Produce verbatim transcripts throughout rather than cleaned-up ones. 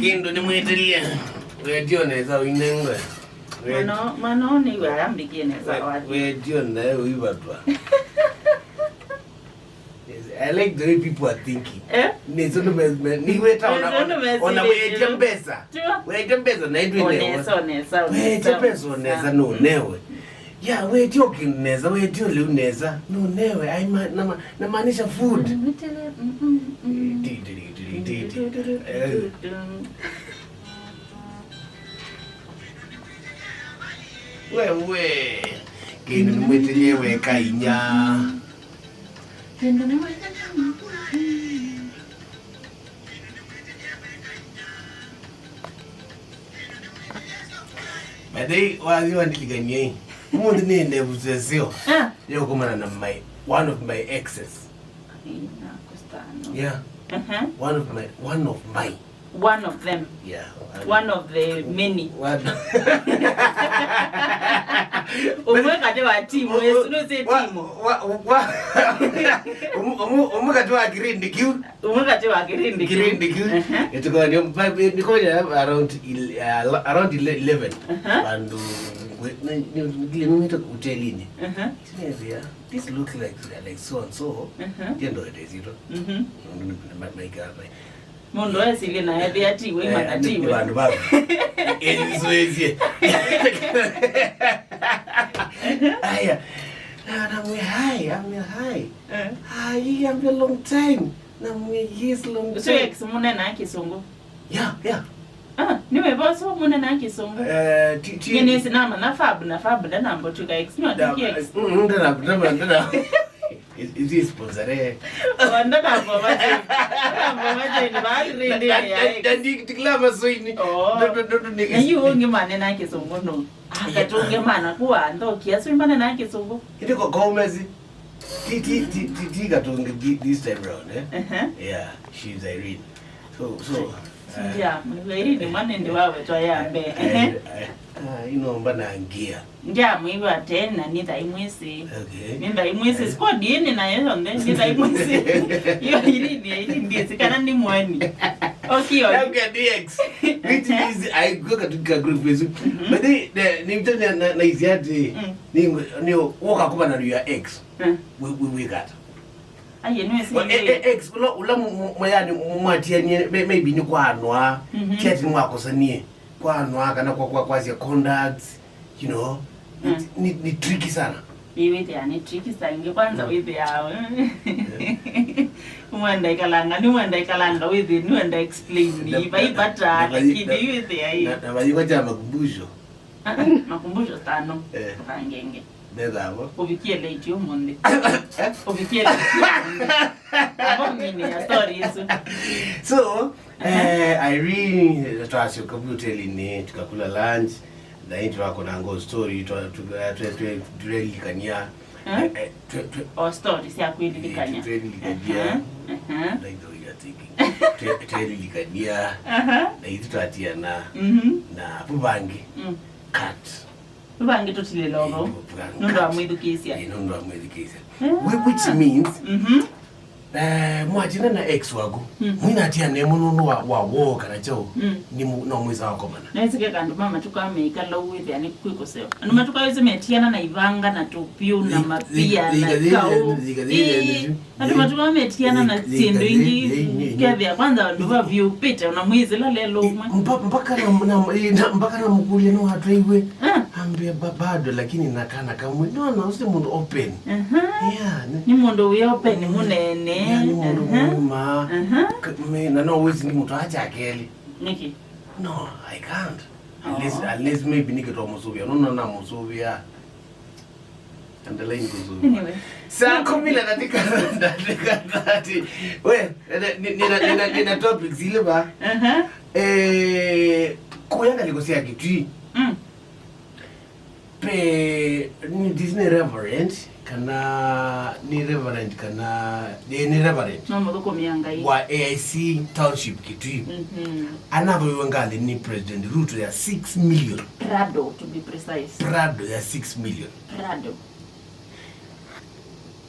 Kĩndũ nĩmwĩtĩlye. Wetio nesa ũinengwe. Wet- Mwana, mwana ũũ nĩw'aa ayambĩkie nesa wati. Wetio nae ũivatwa. Yes, I like the way people are thinking. Eh? Nĩsũndũ me, me, nĩwĩta ona, ona, ona wetya mbesa. Wetya mbesa na itwĩ onesa, onesa, wetya mbesa onesa nũnewe. Ya, wetya ũkĩ nesa, wetya ũlĩu nesa nũnewe. Ai, ma, na, ma, namaanisha food. Tiri, tiri, tiri, tiri, tiri. Eh. Wewe, kĩndũ nĩmwĩtĩlye weka inya. By the way, wathi wandilikanie, ũmũnthĩ nĩ ndevu seseo. Ah. Nĩũkomana na my, one of my exes. Ai, nakustano. Yeah. Uh-huh. One of my, one of my One of them. Yeah. One of the many. One. Ũmwe katĩ wa timu, ĩsu nũsĩ timu. Ũmwe katĩ wa kĩrĩndĩ kĩu. Ũmwe katĩ wa kĩrĩndĩ kĩu. Kĩrĩndĩ kĩu. Ĩtukanio, nĩkonya around, around eleven. Vandũ nĩmĩte hotelinĩ. Tinethia, this looks like, like so and so. Ndiendo ĩtesitwa. Maika. Mũndũ esĩlye na ethĩa tiwe, eh, imanya nĩ tiwe. Nĩ vandũ vavo. Ĩsũĩsye. Aya. Na, namwĩa, "Hi, I'm your hi." Eh. "Hi, I'm your long time." Namwĩa, "Yes, long time." So ex mũnena kĩsũngũ? Yeah, yeah. Ah, nĩwe voso mũnena kĩsũngũ? Eh, ti, ti. Nyinisi namanya Fab na Fab ndanambotwika ex, nyo tiki ex. Mm, mm, ndana, ndana, ndana. Isi sponsore. Wanda na mama jeni. Na mama jeni, bali rende ya ex. Ndandi tikila masoini. Oh. Ndo, ndo, ndo, ndo, na yu ungi mane na kĩsũngũ no. Akatunge mana kuwa ndo kiasi mane na kĩsũngũ. Iti kwa, kwa umezi. Ti, ti, ti, ti, ti Katunge thi-, this time round, eh? Uh-huh. Yeah, she's Irene. So, so, uh, ndia, mwĩw'e ĩĩ nĩ mwana ĩndĩ wawetwa ya mbee. Eh, eh, ah, inomba na ngia. Ndia mwĩw'a tena nĩ thaĩ mwĩsĩ. Okay. Nĩ thaĩ mwĩsĩ. Eh. Squad ĩĩ nĩ nayo yonthe, nĩ thaĩ mwĩsĩ. Yo ĩĩ nĩ, ĩĩ nĩ ndĩsĩ kana nĩ mweni. Okay, okay. Okay, D X. Which is, I go to ka group Facebook. Mm-hmm. But they, they, ni mtu na, na, na iziati. Mm. Ni, ni, woka kuba na your ex. Mm. We, we, we got. Aye, nĩwĩsĩ. Well, e-, e-, ex, ũla, ũla mu-, mu-, mwayani mwatianie, may-, maybe nĩ kwaanwa, mhm, ti ati nĩwakosanie, kwaanwa kana kwa, kwa, kwasya contacts, you know, mm, ni, ni, ni tricky sana. Ĩĩ, wĩthĩa nĩ tricky saa ingĩ, kwanza, mm, wĩthĩa, yeah, mwenda ikalanga, nĩ mwenda ikalanga, wĩthĩ, nĩ wenda explain, na, vai na, bata, na, lakini na, wĩthĩa, ĩ, na, na vai kwa chama kumbusho. Ah, ah, makumbusho tano. Eh. Kangenge. Ndethavo. Uvikie late ũmũnthĩ. Eh? Uvikie late ũmũnthĩ. Avo mine ya story ĩsu. So, eh, Irene, twasyoka hotelinĩ, tukakula lunch, na hii tukakonanga story, twa-, tuka-, twe-, twe-, turelikania. Eh? Eh, eh, twe-, twe-, o story sya kwĩlilikany'a. Eh, twĩlilikany'a. Aha, aha. Like the way you're thinking. Twe-, twĩlilikany'a. Aha. Na ithu twatiana. Mhm. Na apu vangi. Mm. Cut. Vangi tũtilĩla ũvau. Eh, nũndũ wa mwĩthukĩĩsya. Eh, nũndũ wa mwĩthukĩĩsya. Eh. Whi-, which means, mhm, eh, mwatina na ex waku. Mm. Mwĩnatiana ĩmwe nũndũ wa, wa woo kana kyaũ. Mm. Nĩ mu-, no mwĩsa wakomana. Naisike kandũ ma matukũ aa meikala ũu wĩthĩa nĩ kwĩ kũseo. Andũ matukũ aa wĩsĩ metiana na ivanga na tũpiũ na mapia na kaũ. Ĩĩ, andũ matukũ aa metiana na syĩndũ ingĩ, kethĩa kwanza andũ vavyũpĩte ona mwĩsĩla lelo ũmwe. Mpa-, mpaka na, na, na, mpaka na mũkũlya no atwaiwe. Ah. Ambia ba-, bado, lakini na kana kamwe. No, no, ũsu nĩ mũndũ open. Aha. Yeah, nĩ mũndũ wĩ open, mũnene. Yeah, nĩ mũndũ mũima. Aha. Ka-, me-, na no wĩsĩ nĩ mũtũ acha kelĩ. Nĩkĩ? No, I can't. Unless, oh, unless maybe nĩkĩtwa mũsũvĩa. No, no, na mũsũvĩa. Underline kũsũvĩa. Anyway. Saa kumi na dakika, dakika thirty. We, nĩ-, nĩ-, nĩna, nĩna, nĩna topics ilĩ va. Aha. Eh, kuya ngalĩko sya Kitui. Mm. Pe, nĩ, this nĩ reverend, kana nĩ reverend, kana, eh, nĩ reverend. No mũthũkũmi ya Ngai. Wa A I C Township Kitui. Mhm. Anavoiwe ngalĩ nĩ President Ruto ya six million. Prado, to be precise. Prado ya six million. Prado.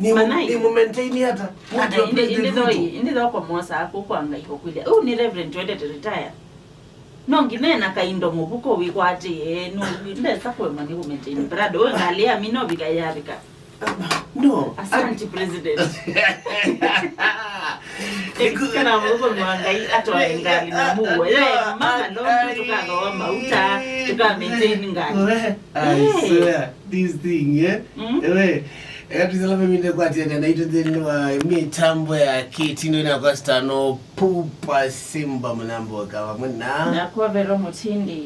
Nĩ, nĩ mũmaintain ata? Ata, indi, indi thoi, indi thoko mosa aku kwa Ngai kukwĩlya. Ũu nĩ Reverend wendete retire. No nginya na kaindo mũvuko wikwatĩe, no ndesa kũemwa nĩ kũmaintain. Brad, we ngalĩ ya mina ũvika yavika. No. Asante, President. Kana mũthũkũmi wa Ngai atwae ngali na mũuo. Ye, mama, no tũkathooa mauta, tũkamaintain ngali. I swear, this thing, eh? Mm. Ewe, eka tũisalame minde kwatiana naitũ nthĩnĩ wa mĩtambo ya kĩtindo na kwa stano Pupa Simba Mnamboka vamwe na Nakwavero Mutindi.